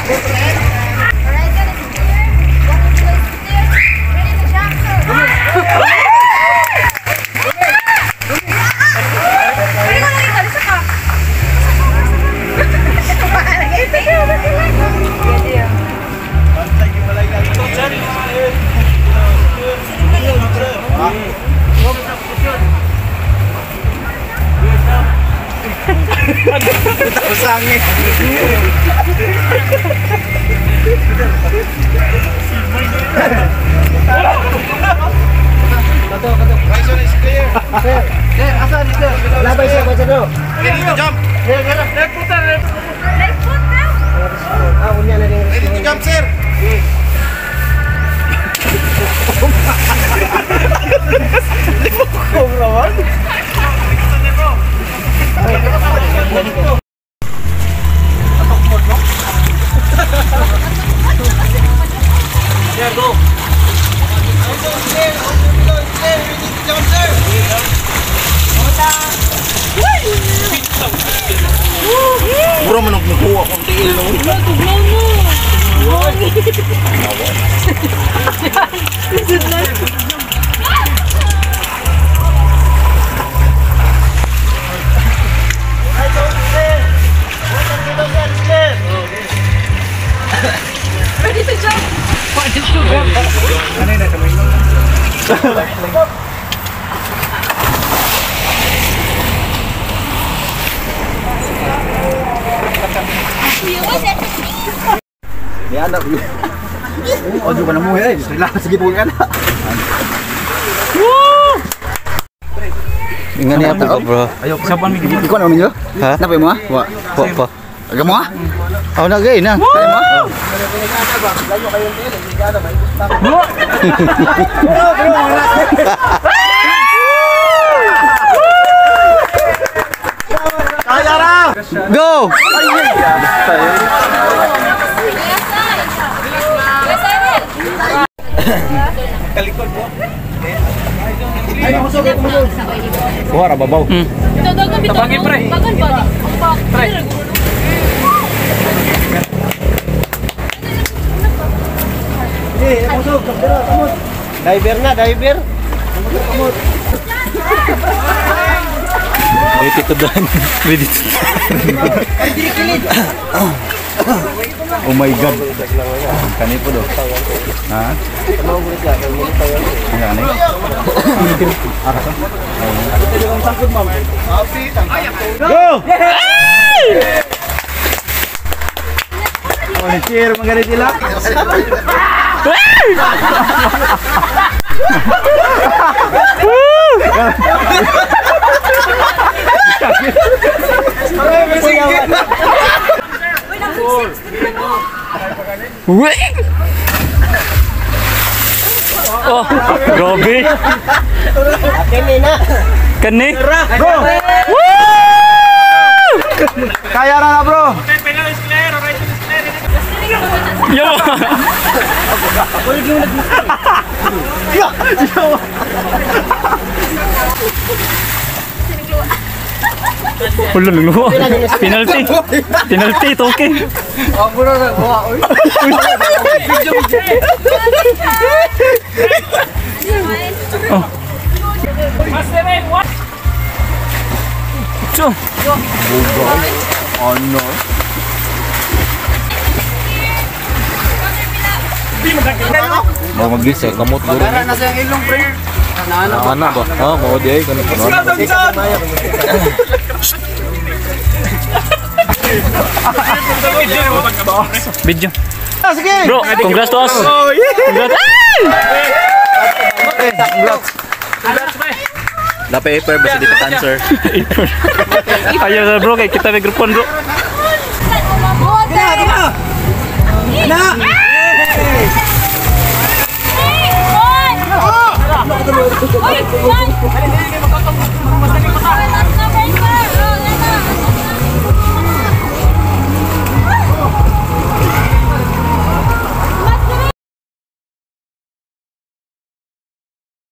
Horizon is clear. Water below is clear. Ready to jump, sir. Pwede ko lang ikaw, isa ka. Usangin. Horizon is clear. Sir, sir, asan sir? Labay sir, basta do. Ready to jump. Sir, sir. Left foot now. Ah, unya na rin. Ready to jump, sir. Yeah, go. Mura man ang kuha kong tiil no. Tuglaw mo. Ready to jump. Ni anak. Oh, juga na mo eh. Sila sige po ka na. Ingat niya tao, bro. Sapan mi Ikaw na ninyo? Ha? Napay mo ah? Wa. Po po. Aga mo ah? Oh, na gay na. Kaya mo? Kaya ra! Go! Kuha ra babaw. Tabangin, pre. Bagan ba? Ang ba? Pre. Diver na, diver. Ready to done. Ready to Oh my God. Kani po do. Ha? Ano kani? Go! Oh, cheer mga sila. Oh, grabe. Kani na. Kani. Bro! Kaya ra na, bro. Yo. Wala luluwa. Penalty. Penalty, okay. Oh, bro, kuha. Oy. Oh. Two. Oh no. Mau magisa kamot guro. Para na sa ilong pre. Ana ba? Ha, mo di ay kani. Video. Sige. Bro, congrats to us. Congrats. Congrats. La paper basta di ka cancer. Ayaw na bro, kay kita may grupon bro. Water. Na. One. Oy, one.